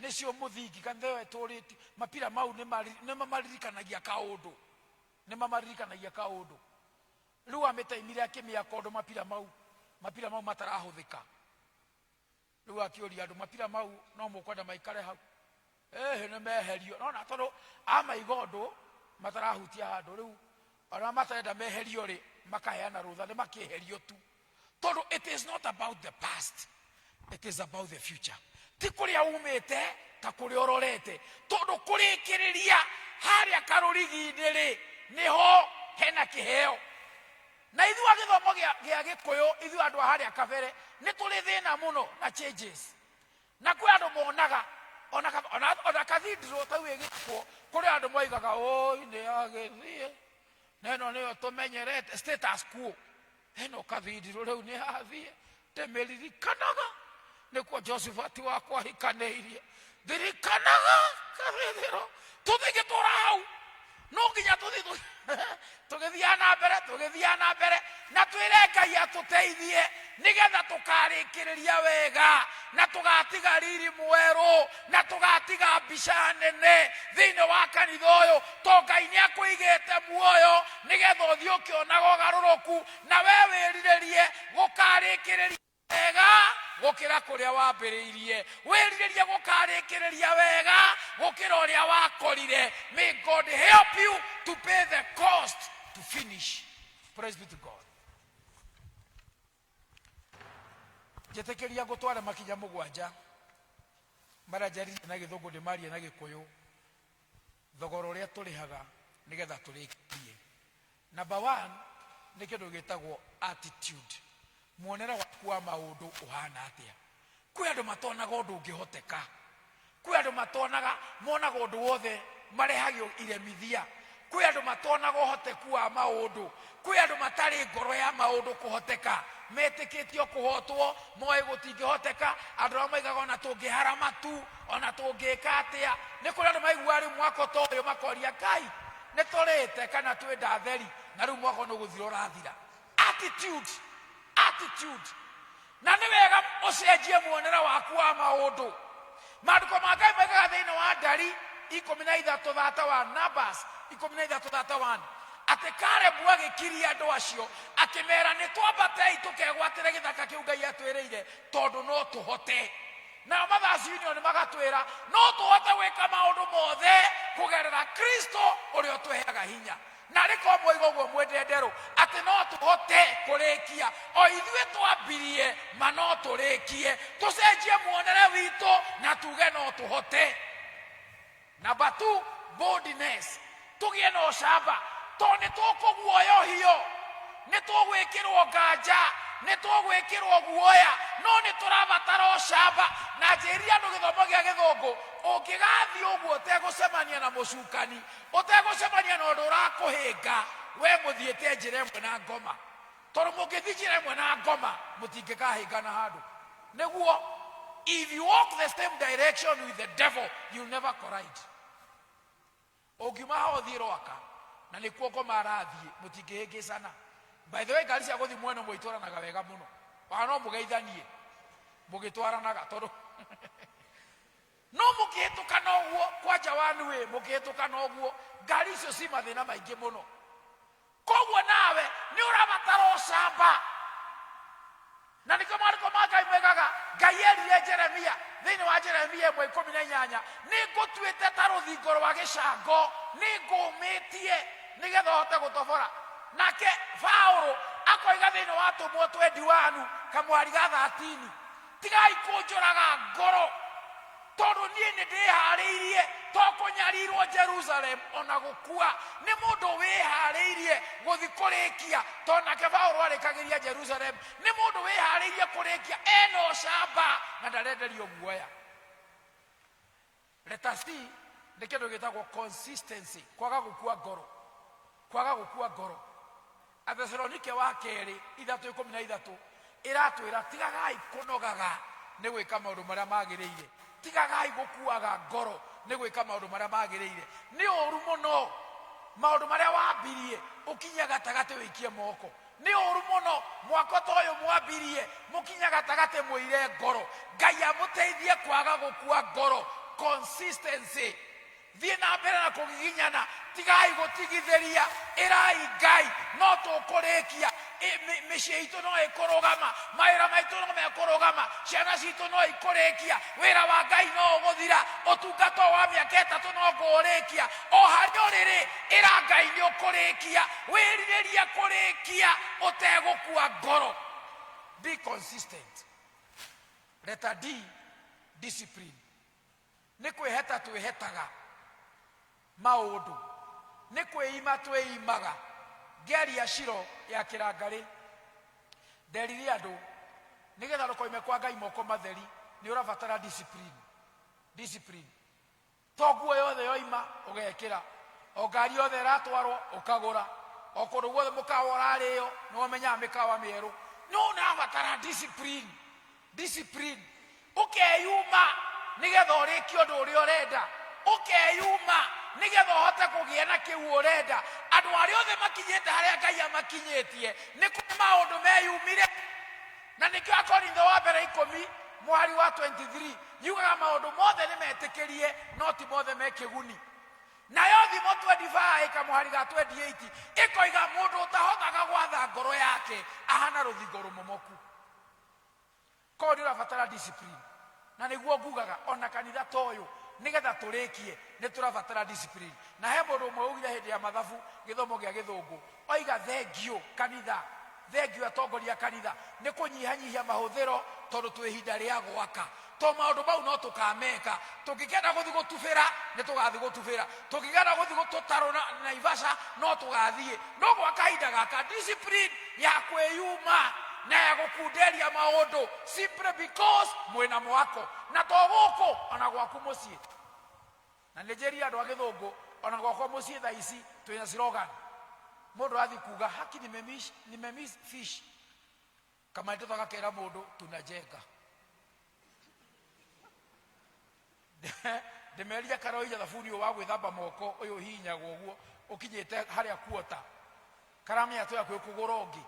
B: nĩcio mũthingi kanitha ĩyo ĩtũrĩte, mapira mau nĩ mamaririkanagia kaũndũ, nĩ mamaririkanagia kaũndũ. Rĩu amĩtaimire akĩmĩaka ũndũ mapira mau matarahũthĩka. Rĩu akĩũria andũ, mapira mau no mũkwenda maikare hau? Ĩhĩ, nĩ meherio. Nona tondũ amaiga ũndũ matarahutia handũ, rĩu arĩa matarenda meherio rĩ, makaheana rũtha nĩ makĩeherio tu, tondũ it is not about the past, it is about the future. Ti kũrĩa umĩte ta kũrĩa ũrorete, tondũ kũrĩkĩrĩria harĩa karũrigi-inĩ rĩ, nĩho hena kĩheo. Na ithuĩ a gĩthomo gĩa gĩkũyũ, ithuĩ andũ a harĩa kabere nĩ tũrĩ thĩna mũno na changes. Na kwĩ andũ monaga ona cathedral ta ĩgĩakwo, kũrĩ andũ moigaga oi nĩ yagĩthiĩ, na ĩno nĩyo tũmenyerete status quo, ĩno cathedral rĩu nĩ yathiĩ, ndĩmĩririkanaga nĩkuo Josephat wakwa ahikanĩirie, ndirikanaga cathedral, tũtingĩtũra hau, no nginya tũthiĩ tũgĩthiaga na mbere, tũgĩthiaga na mbere, na twĩre Ngai atũteithie nĩgetha tũkarĩkĩrĩria wega, na tũgatiga riri mwerũ, na tũgatiga mbica nene thĩinĩ wa kanitha ũyũ, to Ngai nĩ akũigĩte muoyo nĩgetha ũthiĩ ũkĩonaga ũgarũrũku, na we wĩrirĩrie gũkarĩkĩrĩria wega gũkĩra kũrĩa wambĩrĩirie, wĩrirĩrie gũkarĩkĩrĩria wega gũkĩra ũrĩa wakorire. May God help you to pay the cost to finish. Praise be to God. Njĩtĩkĩria ngũtware makinya mũgwanja marĩa njaririe na gĩthũngũ ndĩmarie na gĩkũyũ, thogora ũrĩa tũrĩhaga nĩgetha tũrĩkĩrie. Number 1 nĩ kĩndũ gĩtagwo attitude, muonere waku wa maũndũ ũhana atĩa. Kwĩ andũ matonaga ũndũ ũngĩhoteka, kwĩ andũ matonaga, monaga ũndũ wothe marehagio iremithia, kwĩ andũ matonaga ũhoteku wa maũndũ, kwĩ andũ matarĩ ngoro ya maũndũ kũhoteka, metĩkĩtio kũhotwo, moĩ gũtingĩhoteka, andũ arĩa moigaga ona tũngĩhara matu, ona tũngĩka atĩa. Nĩ kũrĩ andũ maiguaga rĩu mwako ta ũyũ makoria Ngai nĩ tũrĩte kana twĩ ndatheri, na rĩu mwako nĩ gũthira ũrathira. Attitude, attitude. Na nĩ wega ũcenjie muonere waku wa maũndũ. Maandĩko ma Ngai moigaga thĩinĩ wa Ndari ikũmi na ithatũ thata wa Numbers ikũmi na ithatũ thata one atĩ Kalebu agĩkiria andũ acio akĩmera nĩ twambatei tũkegwatĩre gĩthaka kĩu Ngai atwĩrĩire tondũ no tũhote. Nao Mothers Union magatwĩra no tũhote gwĩka maũndũ mothe kũgerera Kristo ũrĩa ũtũheaga hinya. Narĩ korwo mwoiga ũguo mwĩ ndenderũ atĩ no tũhote kũrĩkia, o ithuĩ twambirie ma no tũrĩkie, tũcenjie muonere witũ na tuge no tũhote. Number 2, boldness. Tũgĩe na ũcamba, tondũ nĩ tũkũguoyohio, nĩ tũgwĩkĩrwo nganja, nĩ tũgwĩkĩrwo guoya, no nĩ tũrabatara ũcamba. Na njĩrire andũ gĩthomo gĩa gĩthũngũ, ũngĩgathiĩ ũguo ũtegũcemania na mũcukani, ũtegũcemania na ũndũ ũrakũhĩnga, we mũthiĩte njĩra ĩmwe na ngoma. Tondũ mũngĩthiĩ njĩra ĩmwe na ngoma, mũtingĩkahĩngana handũ. Nĩguo, if you walk the same direction with the devil, you'll never collide. Ũngiuma haha ũthiĩ Rwaka, na nĩkuo ngoma arathiĩ, mũtingĩhĩngĩcana. By the way, ngari cia gũthiĩ mwena ũmwe itwaranaga wega mũno. Ona no mũgeithanie mũgĩtwaranaga, tondũ no mũkĩhĩtũkana ũguo, kwanja one way, mũkĩhĩtũkana ũguo, ngari icio ci mathĩna maingĩ mũno. Koguo nawe nĩ ũrabatara ũcamba. Na nĩkĩo maandĩko ma Ngai moigaga, Ngai erire Jeremia thĩinĩ wa Jeremia 1:18, nĩ ngũtuĩte ta rũthingo rwa gĩcango, nĩ ngũmĩtie nĩgetha ũhote gũtobora. Nake Paulo akoiga thĩinĩ wa Atũmwo 21 kamwari ga 13, tigai kũnjũraga ngoro, tondũ niĩ nĩ ndĩharĩirie to kũnyarirwo Jerusalem ona gũkua. Nĩ mũndũ wĩharĩirie gũthi kũrĩkia, tondũ nake Paulo arĩkagĩria Jerusalem. Nĩ mũndũ wĩharĩirie kũrĩkia, ena ũcamba na ndarenderio guoya. Letter C nĩ kĩndũ gĩtagwo consistency, kwaga gũkua ngoro, kwaga gũkua ngoro. Athesalonike wa kerĩ 3:13 ĩratwĩra tigagai kũnogaga nĩ gwĩka maũndũ marĩa magĩrĩire, tigagai gũkuaga ngoro nĩ gwĩka maũndũ marĩa magĩrĩire. Nĩ ũru mũno maũndũ marĩa wambirie ũkinye gatagatĩ wĩikie moko. Nĩ ũru mũno mwako ta ũyũ mwambirie mũkinye gatagatĩ mũire ngoro. Ngai amũteithie kwaga gũkua ngoro. Consistency. Thiĩ na mbere na kũgiginyana, tigai gũtigithĩria, ĩrai Ngai no tũkũrĩkia. Mĩciĩ itũ no ĩkũrũgama, mawĩra maitũ no mekũrũgama, ciana citũ no ikũrĩkia, wĩra wa Ngai no ũgũthira, ũtungata wa mĩaka 3 no ngũũrĩkia. O harĩa ũrĩ rĩ, ĩra Ngai nĩ ũkũrĩkia, wĩrirĩrie kũrĩkia ũtegũkua ngoro. Be consistent. Letter D, discipline. Nĩ kwĩheta twĩhetaga maũndũ, nĩ kwĩima twĩimaga. Ngĩaria ciro ya kĩrangarĩ, nderire andũ nĩgetha ndũkoime kwa Ngai moko matheri, nĩ ũrabatara discipline. Discipline. To nguo yothe yoima ũgekĩra, o ngari yothe ĩratwarwo ũkagũra, o kũndũ guothe mũkawa ũrarĩo nĩ wamenyaga mĩkawa mĩerũ. No ũrabatara discipline. Discipline. Ũkeyuma nĩgetha ũrĩkie ũndũ ũrĩa ũrenda, ũkeyuma nĩgetha ũhote kũgĩa na kĩu ũrenda. Andũ arĩa othe makinyĩte harĩa Ngai amakinyĩtie nĩ kũrĩ maũndũ meyumire. Na nĩkĩo Akorintho wa mbere 10 mũhari wa 23 yugaga maũndũ mothe nĩ metĩkĩrie no ti mothe me kĩguni. Nayo thimo 25 kamũhari ga 28 ĩkoiga mũndũ ũtahotaga gwatha ngoro yake ahana rũthingo rũmomoku. Koguo nĩ ũrabatara discipline. Na nĩguo ngugaga ona kanitha ta ũyũ nĩgetha tũrĩkie nĩ tũrabatara discipline. Na he mũndũ ũmwe ugire hĩndĩ ya mathabu gĩthomo gĩa gĩthũngũ, oiga thengiũ kanitha, thengiũ atongoria kanitha nĩ kũnyihanyihia mahũthĩro tondũ twĩ ihinda rĩa gwaka. To maũndũ mau no tũkameka. Tũngĩkenda gũthiĩ gũtubĩra nĩ tũgathiĩ gũtubĩra, tũngĩkenda gũthiĩ gũtũtarũ na Naivasha no tũgathiĩ. No gwa kahinda gaka discipline ya kwĩyuma na ya gũkunderia maũndũ simply because mwĩna mwako, na to gũkũ ona gwaku mũciĩ. Na nĩ njĩrire andũ a gĩthũngũ ona gwakwa mũciĩ thaa ici twĩna slogan, mũndũ athiĩ kuga haki nimemiss fish, kamaitũ gakera mũndũ tunajenga. Ndĩmerire karoiya thabuni ũyũ wa gwĩthamba moko ũyũ ũhihinyagwo ũguo ũkinyĩte harĩa kuota, karamenya twĩ hakuhĩ kũgũra ũngĩ,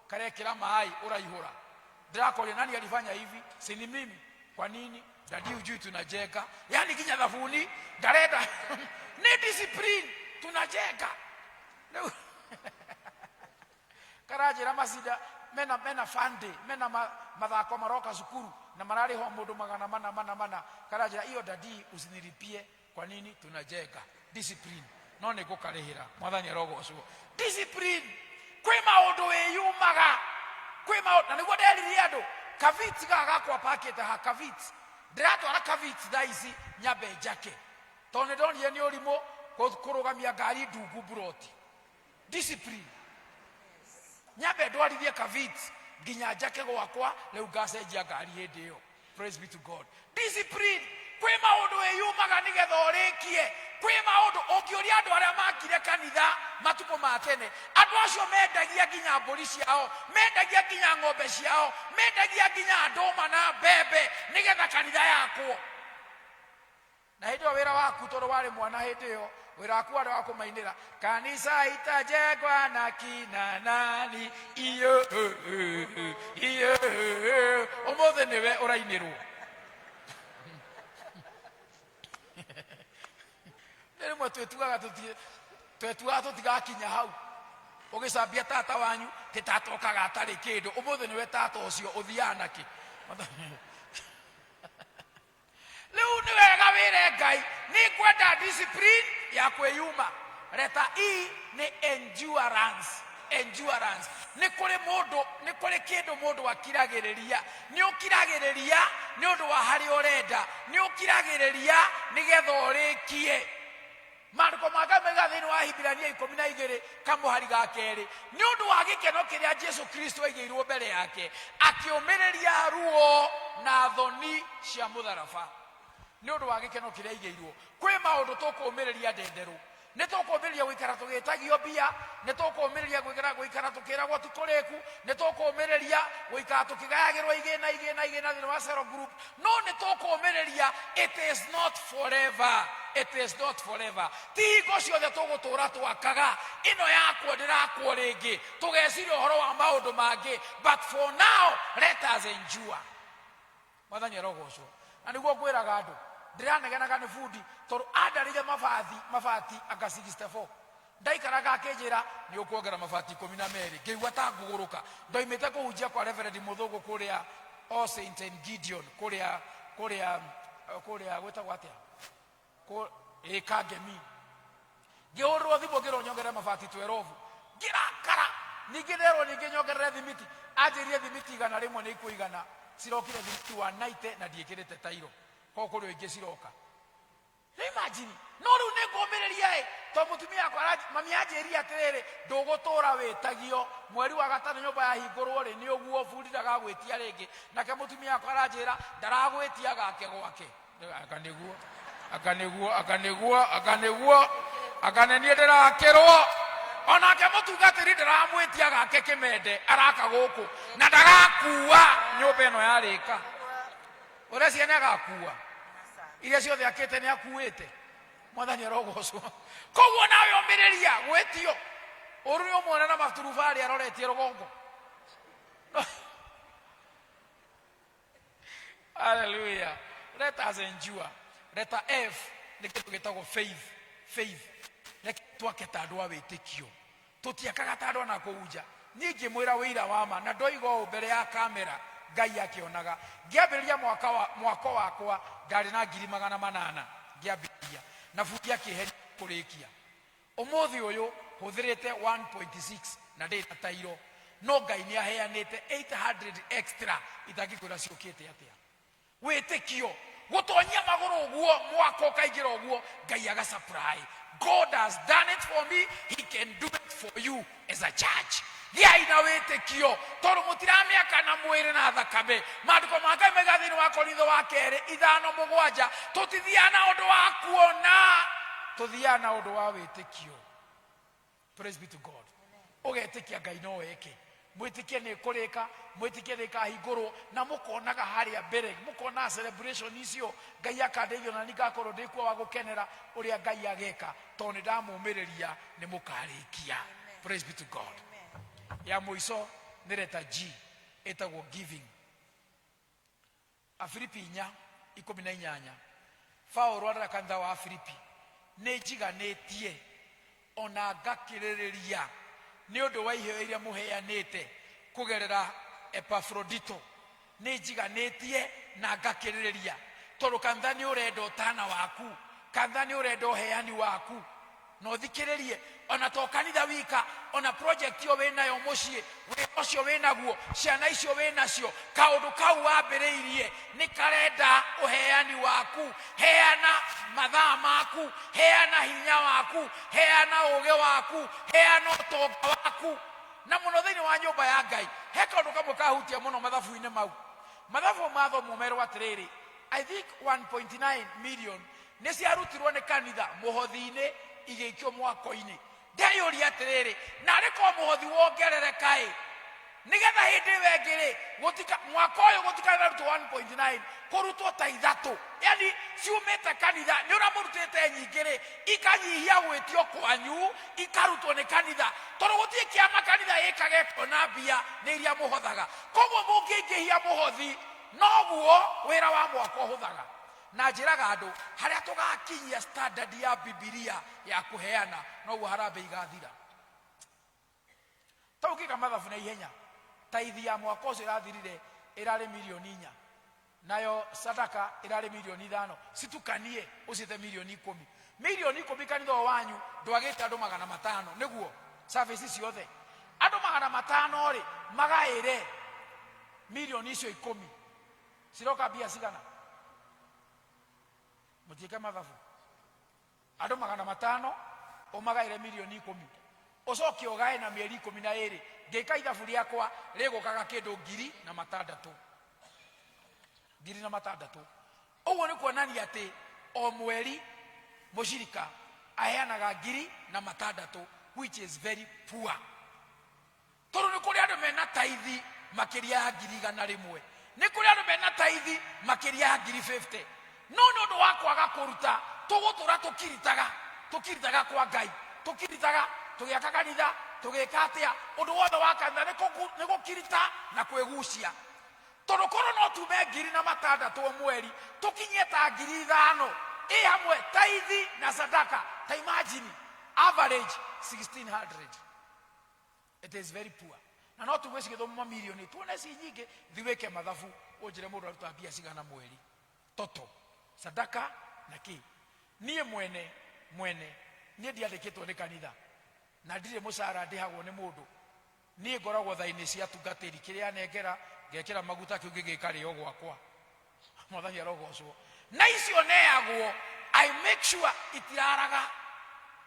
B: karekĩra maĩ ũraihũra. Ndĩrakoria nani alifanya hivi? Si ni mimi. Kwa nini? Dadi hujui tunajenga. Yani nginya thabuni ndarenda ni discipline, tunajenga. Rĩu karanjĩra macinda mena fund, mena mathako maroka cukuru na mararĩhwo mũndũ magana mana mana mana. Karanjĩra iyo dadi usinilipie. Kwa nini? Tunajenga. Discipline. No nĩ ngũkarĩhĩra. Mwathani arogocwo. Discipline. Kwĩ maũndũ wĩyumaga, kwĩ maũndũ, na nĩguo nderirie andũ kavits gaka gakwa pakĩte ha kavits, ndĩratwara kavits thaa ici nyambe njake, tondũ nĩ ndonire nĩ ũrimũ kũrũgamia ngari ndungu mburoti. Discipline. Nyambe ndwarithie kavits nginya njake gwakwa, rĩu ngacenjia ngari hĩndĩ ĩyo. Praise be to God. Discipline. Kwĩ maũndũ wĩyumaga nĩgetha ũrĩkie. Kwĩ maũndũ ũngĩũria andũ arĩa makire kanitha matukũ ma tene, andũ acio mendagia nginya mbũri ciao, mendagia nginya ng'ombe ciao, mendagia nginya ndũma na mbembe nĩgetha kanitha yakwo. Na hĩndĩ ĩyo wĩra waku, tondũ warĩ mwana hĩndĩ ĩyo, wĩra waku warĩ wa kũmainĩra, kanisa itajengwa na kina nani, iyo iyo. Ũmũthĩ nĩwe ũrainĩrwo. Nĩ rĩmwe twĩtuaga twetuaga tũtigakinya hau. Ũgĩcambia tata wanyu, ti tata okaga atarĩ kĩndũ, ũmũthĩ nĩwe tata ũcio ũthiaga nakĩ. Rĩu nĩ wega wĩre Ngai, nĩ ngwenda discipline ya kwĩyuma. Reta E nĩ endurance. Endurance nĩ kũrĩ mũndũ, nĩ kũrĩ kĩndũ mũndũ akiragĩrĩria. Nĩ ũkiragĩrĩria nĩ ũndũ wa harĩa ũrenda, nĩ ũkiragĩrĩria nĩgetha ũrĩkie. Maandĩko ma Ngai moigaga thĩinĩ wa Ahibirania 12 kamũhari ga kerĩ, nĩ ũndũ wa gĩkeno kĩrĩa Jesu Kristo aigĩirwo mbere yake, akĩũmĩrĩria ruo na thoni cia mũtharaba. Nĩ ũndũ wa gĩkeno kĩrĩa aigĩirwo. Kwĩ maũndũ tũkũũmĩrĩria ndenderũ. Nĩ tũkũũmĩrĩria gũikara tũgĩtagio mbia, nĩ tũkũũmĩrĩria gũikara tũkĩragwo ti kũrĩku, nĩ tũkũũmĩrĩria gũikara tũkĩgayagĩrwo igĩna igĩna igĩna thĩinĩ wa cell group, no nĩ tũkũũmĩrĩria. It is not forever, it is not forever. Ti hingo ciothe tũgũtũra twakaga ĩno yakwo ndĩrakwo rĩngĩ, tũgeciria ũhoro wa maũndũ mangĩ, but for now let us endure. Mwathani arogocwo. Na nĩguo ngwĩraga andũ, ndĩranegenaga nĩ bundi tondũ andarĩire mabati, mabati anga 64. Ndaikaraga akĩnjĩra nĩ ũkuongerera mabati 12, ngĩigua ta ngũgũrũka. Ndoimĩte kũhunjia kwa Reverend Mũthũngũ kũrĩa All Saints and Gideon, kũrĩa kũrĩa kũrĩa gwĩtagwo atĩa, ĩ Kangemi. Ngĩhũrĩrwo thimũ ngĩrwo nyongerere mabati 12, ngĩrakara. Ningĩ nderwo ningĩ nyongerere thimiti, anjĩrire thimiti 100 nĩ ikũigana, cirokire thimiti 190 na ndiĩkĩrĩte tairo, koguo kũrĩ o ingĩ ciroka. Rĩu imagine, no rĩu nĩ ngũmĩrĩria ĩ, tondũ mũtumia wakwa mami anjĩrire atĩrĩrĩ, ndũgũtũra wĩtagio, mweri wa gatano nyũmba yahingũrwo rĩ, nĩ ũguo bundi ndagagwĩtia rĩngĩ. Nake mũtumia wakwa aranjĩra ndaragwĩtia gake gwake. Anga nĩguo, anga nĩguo, anga nĩguo, anga nĩguo, anga nĩ niĩ ndĩrakĩrwo. Onake mũtungatĩri ndĩramwĩtia gake kĩmende, araka gũkũ na ndagakua nyũmba ĩno yarĩka. Ũreciria nĩ agakua iria ciothe akĩte? Nĩ akuĩte. Mwathani arogocwo. Koguo nawe ũmĩrĩria gwĩtio ũru, nĩ ũmuona na maturubarĩ aroretie rũgongo. Hallelujah. Let us endure. Letter F nĩ kĩndũ gĩtagwo faith. Faith. Reke twake ta andũ a wĩtĩkio, tũtiakaga ta andũ a nakũu nja. Niĩ ngĩmwĩra wĩira wa ma, na ndoiga ũũ mbere ya kamera Ngai akĩonaga, ngĩambĩrĩria mwaka wa, mwako wakwa ndarĩ na 800,000 ngĩambĩrĩria, na bundi akĩheria kũrĩkia. Ũmũthĩ ũyũ hũthĩrĩte 1.6 na ndĩ na tairo, no Ngai nĩ aheanĩte 800 extra itangĩkwĩra ciũkĩte atĩa. Wĩtĩkio gũtonyia magũrũ ũguo, mwako ũkaingĩra ũguo, Ngai aga supply. God has done it for me, he can do it for you as a church. Gĩai na wĩtĩkio tondũ mũtiramĩaka na mwĩrĩ na thakame. Maandĩko ma Ngai maiga thĩinĩ wa Korintho wa kerĩ 5:7, tũtithiaga na ũndũ wa kuona, tũthiaga na ũndũ wa wĩtĩkio. Praise be to God. Ũgetĩkia Ngai no eke, mwĩtĩkie nĩ ĩkũrĩka, mwĩtĩkie nĩ ĩkahingũrwo, na mũkonaga harĩa mbere, mũkona celebration icio. Ngai akandeithia na niĩ ngakorwo ndĩ kuo wa gũkenera ũrĩa Ngai ageka, tondũ nĩ ndamũmĩrĩria nĩ mũkarĩkia. Praise be to God. Ya mũico nĩ letter G, ĩtagwo giving. Afilipi 4:18, Paũlũ arera kanitha wa Afilipi, nĩ njiganĩtie ona ngakĩrĩrĩria nĩ ũndũ wa iheo iria mũheanĩte kũgerera Epafrodito. Nĩ njiganĩtie na ngakĩrĩrĩria, tondũ kanitha nĩ ũrenda ũtana waku, kanitha nĩ ũrenda ũheani waku. Na ũthikĩrĩrie, ona to kanitha wika, ona project ĩyo wĩnayo mũciĩ, wĩra ũcio wĩnaguo, ciana icio wĩnacio, kaũndũ kau wambĩrĩirie nĩ karenda ũheani waku. Heana mathaa maku, heana hinya waku, heana ũũgĩ waku, heana ũtonga waku, na mũno thĩinĩ wa nyũmba ya Ngai. He kaũndũ kamwe kahutia mũno mathabu-inĩ mau. Mathabu mathomwo merwo atĩrĩrĩ, I think 1.9 million nĩ ciarutirwo nĩ kanitha mũhothi-inĩ igĩikio mwako-inĩ. Ndeyũria atĩrĩrĩ, narĩ korwo mũhothi wongerereka-ĩ, nĩgetha hĩndĩ ĩyo ĩngĩ-rĩ, gũtika mwaka ũyũ gũtikanarutwo 1.9, kũrutwo ta ithatũ, yani ciumĩte kanitha nĩ ũrĩa mũrutĩte nyingĩ-rĩ, ikanyihia gwĩtio kwanyu, ikarutwo nĩ kanitha, tondũ gũtirĩ kĩama kanitha ĩkaga ĩkona mbia nĩ iria mũhothaga. Koguo mũngĩingĩhia mũhothi, noguo wĩra wa mwako ũhũthaga. Na njĩraga andũ, harĩa tũgakinyia standard ya Bibilia ya kũheana, noguo harambee igathira. Ta ũngĩka mathabu na ihenya, taithi ya mwaka ũcio ĩrathirire ĩrarĩ mirioni 4, nayo sadaka ĩrarĩ mirioni 5, citukanie ũciĩte mirioni 10. Mirioni 10, kanitha ũyũ wanyu ndwagĩte andũ 500 nĩguo service ciothe. Andũ 500 rĩ, magaĩre mirioni icio 10, ciroka mbia cigana? Mũtiĩke mathabu. Andũ 500 ũmagaĩre mirioni 10, ũcoke ũgae na mĩeri 12. Ngĩka ithabu rĩakwa, rĩgũkaga kĩndũ 6,000, 6,000. Ũguo nĩ kuonania atĩ o mweri mũcirika aheanaga 6,000, which is very poor, tondũ nĩ kũrĩ andũ mena taithi makĩria ya 100,000, nĩ kũrĩ andũ mena taithi makĩria ya 50,000. No nĩ ũndũ wa kwaga kũruta, tũgũtũra tũkiritaga, tũkiritaga kwa Ngai, tũkiritaga tũgĩaka kanitha, tũgĩka atĩa, ũndũ wothe wa kanitha nĩ gũkirita na kwĩgucia, tondũ korwo no tume 6,000 o mweri, tũkinyie ta 5,000 ĩ hamwe taithi na sadaka, ta imagine average 1600. It is very poor. Na no tuge cigĩthoma mamirioni, tuone ci nyingĩ. Thi wĩke mathabu, ũnjĩre mũndũ aruta mbia cigana mweri toto, sadaka na kĩ. Niĩ mwene mwene, niĩ ndiandĩkĩtwo nĩ kanitha na ndirĩ mũcara ndĩhagwo nĩ mũndũ. Niĩ ngoragwo tha-inĩ cia tungatĩri, kĩrĩa anengera ngekĩra maguta, kĩu gĩgĩkarĩo gwakwa. Mwathani arogocwo. Na icio neagwo, I make sure itiraraga,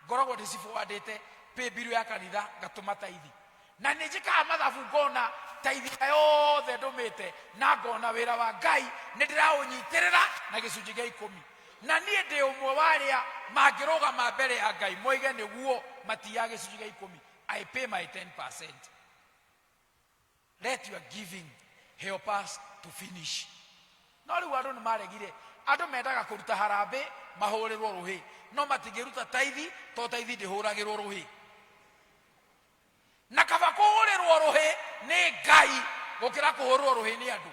B: ngoragwo ndĩciforwardĩte pay bill ya kanitha, ngatũma taithi, na nĩ njĩkaga mathabu, ngona taithi ĩrĩa yothe ndũmĩte, na ngona wĩra wa Ngai nĩ ndĩraũnyitĩrĩra na gĩcunjĩ gĩa ikũmi. Na niĩ ndĩ ũmwe wa arĩa mangĩrũgama mbere ya Ngai moige nĩguo matiyaga gĩcunjĩ gĩa ikũmi. I pay my 10%. Let your giving help us to finish. No rĩu andũ nĩ maregire. Andũ mendaga kũruta harambĩ mahũrĩrwo rũhĩ, no matingĩruta taithi, to taithi ndĩhũragĩrwo rũhĩ. Na kaba kũhũrĩrwo rũhĩ nĩ Ngai gũkĩra kũhũrĩrwo rũhĩ nĩ andũ.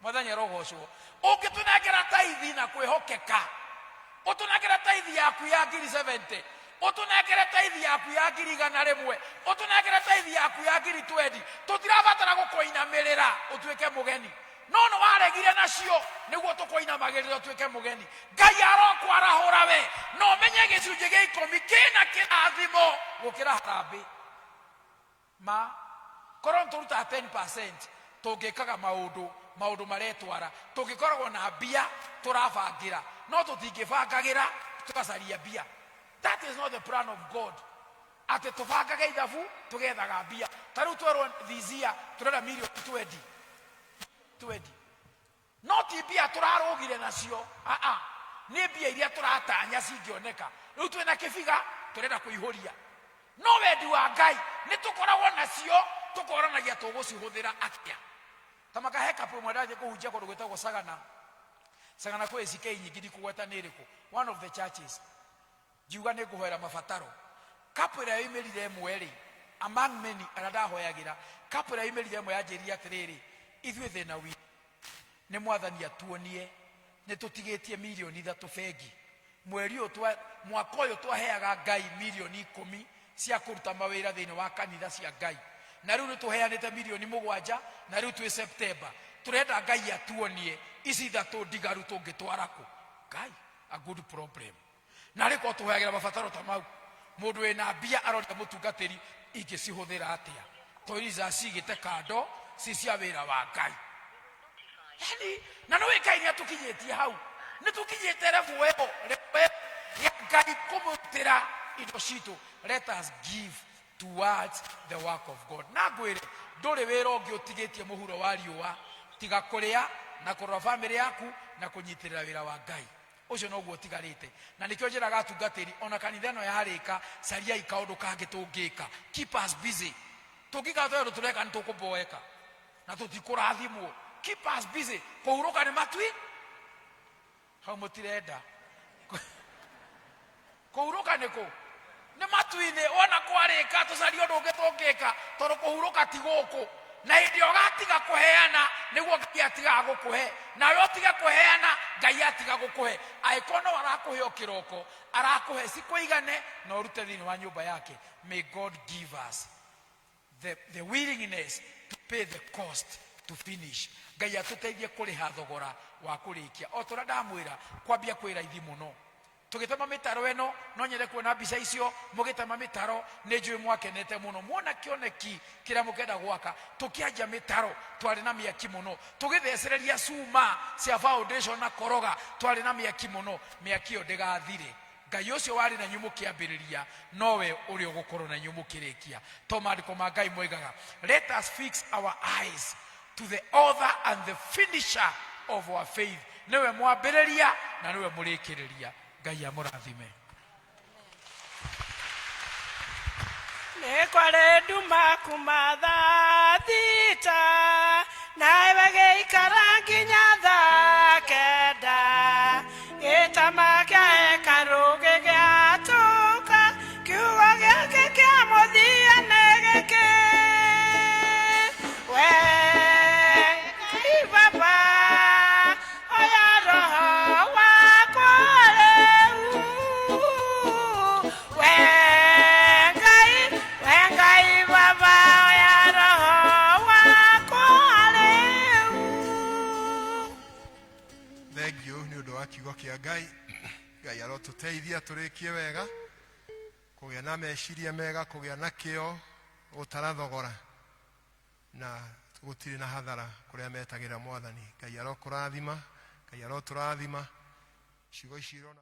B: Mwathani arogocwo. Ũngĩtũnengera taithi na kwĩhokeka, ũtũnengere taithi yaku ya 70,000, ũtũnengere taithi yaku ya 100,000, ũtũnengere taithi yaku ya 20,000, tũtirabatara gũkũinamĩrĩra ũtuĩke mũgeni. No nĩ waregire nacio nĩguo tũkũinamagĩrĩra ũtuĩke mũgeni. Ngai arokwarahũra we, na ũmenye gĩcunjĩ gĩa ikũmi kĩna kĩrathimo gũkĩra harambĩ. Ma korwo nĩ tũrutaga 10%, tũngĩkaga maũndũ, maũndũ maretwara, tũngĩkoragwo na mbia tũrabangĩra, no tũtingĩbangagĩra tũgacaria mbia. That is not the plan of God, atĩ tũbangage ithabu tũgethaga mbia. Ta rĩu twerwo this year tũrenda mirioni 20 20, no ti mbia tũrarũgire nacio, aa, nĩ mbia iria tũratanya cingĩoneka. Rĩu twĩna kĩbiga tũrenda kũihũria, no wendi wa Ngai nĩ tũkoragwo nacio, tũkoranagia tũgũcihũthĩra atĩa. Ta makahe kapu ĩmwe, ndathiĩ kũhunjia kũndũ gwĩtagwo Sagana. Sagana kwĩ ACK nyingĩ, ndikũgweta nĩ ĩrĩkũ, one of the churches. Ngiuga nĩ ngũhoera mabataro. Kapu ĩrĩa yoimĩrire ĩmwe rĩ, among many arĩa ndahoyagĩra, kapu ĩrĩa yoimĩrire ĩmwe yanjĩrire atĩrĩrĩ, "Ithuĩ thĩna witũ nĩ Mwathani atuonie nĩ tũtigĩtie mirioni 3 bengi. Mweri ũyũ twa mwaka ũyũ twaheaga Ngai mirioni 10 cia kũruta mawĩra thĩinĩ wa kanitha cia Ngai, na rĩu nĩ tũheanĩte mirioni 7, na rĩu twĩ Septemba. Tũrenda Ngai atuonie ici ithatũ ndigaru tũngĩtwara kũ." Ngai, a good problem. Na rä ko tũhoyagĩra mabataro ta mau. Mũndũ wĩna mbia aroria mũtungatĩri ingĩcihũthĩra atĩa, to iria cigĩte kando ci cia wĩra wa Ngai. Yani na nĩ Ngai nĩ atũkinyĩtie hau, nĩ tũkinyĩte level ĩyo, level ya Ngai kũmũrutĩra indo citũ. Let us give towards the work of God. Na ngwĩre, ndũrĩ wĩra ũngĩ ũtigĩtie mũhuro wa riũa tiga kũrĩa na kũrora bamĩrĩ yaku na kũnyitĩrĩra wĩra wa Ngai. Ũcio noguo ũtigarĩte, na nĩkĩo njĩraga atungatĩri ona kanitha ĩno yarĩka, cariai kaũndũ kangĩ tũngĩka. Keep us busy. Tũngĩikara tũrĩa ũndũ tũreka nĩ tũkũboeka na tũtikũrathimwo. Keep us busy. Kũhurũka nĩ matui hau, mũtirenda kũhurũka nĩ kũ? Nĩ matu-inĩ. Wona kwarĩka, tũcarie ũndũ ũngĩ tũngĩka, tondũ kũhurũka ti gũkũ. Na hĩndĩ ĩyo ũgatiga kũheana, nĩguo Ngai atigaga gũkũhe, nawe ũtige kũheana, Ngai atiga gũkũhe. Angĩkorwo no arakũhe o kĩroko, arakũhe cikũigane na ũrute thĩinĩ wa nyũmba yake. May God give us the willingness to pay the cost to finish. Ngai atũteithie kũrĩha thogora wa kũrĩkia. O tũrĩa ndamwĩra, kwambia kwĩ raithi mũno. Tũgĩtema mĩtaro ĩno, no nyende kuona mbica icio mũgĩtema mĩtaro. Nĩ njũĩ mwakenete mũno muona kĩoneki kĩrĩa mũkenda gwaka. Tũkĩanjia mĩtaro twarĩ na mĩaki mũno, tũgĩthecereria cuma cia foundation na koroga twarĩ na mĩaki mũno. Mĩaki ĩyo ndĩgathire. Ngai ũcio warĩ na inyuĩ mũkĩambĩrĩria nowe ũrĩa ũgũkorwo na inyuĩ mũkĩrĩkia, to maandĩko ma Ngai moigaga, "Let us fix our eyes to the author and the finisher of our faith." Nĩwe mwambĩrĩria na nĩwe mũrĩkĩrĩria. Ngai amũrathime.
C: Nĩ kwarĩ nduma kuma thaa 6, nawe gĩikara nginya thaa 9. Gĩtama kĩa hekarũ gĩgĩatũka. Kiugo gĩake kĩa mũthia nĩ gĩkĩ: we Ngai Baba, oya roho wakwa rĩu. We Ngai, we Ngai Baba, oya roho wakwa rĩu.
D: Thengiũ nĩ ũndũ wa kiugo kĩa Ngai. Ngai arotũteithia tũrĩkie wega, kũgĩa na meciria mega, kũgĩa na kĩo, gũtara thogora, na gũtirĩ na hathara kũrĩa metagĩra Mwathani. Ngai arokũrathima, Ngai arotũrathima. Ciugo ici irona.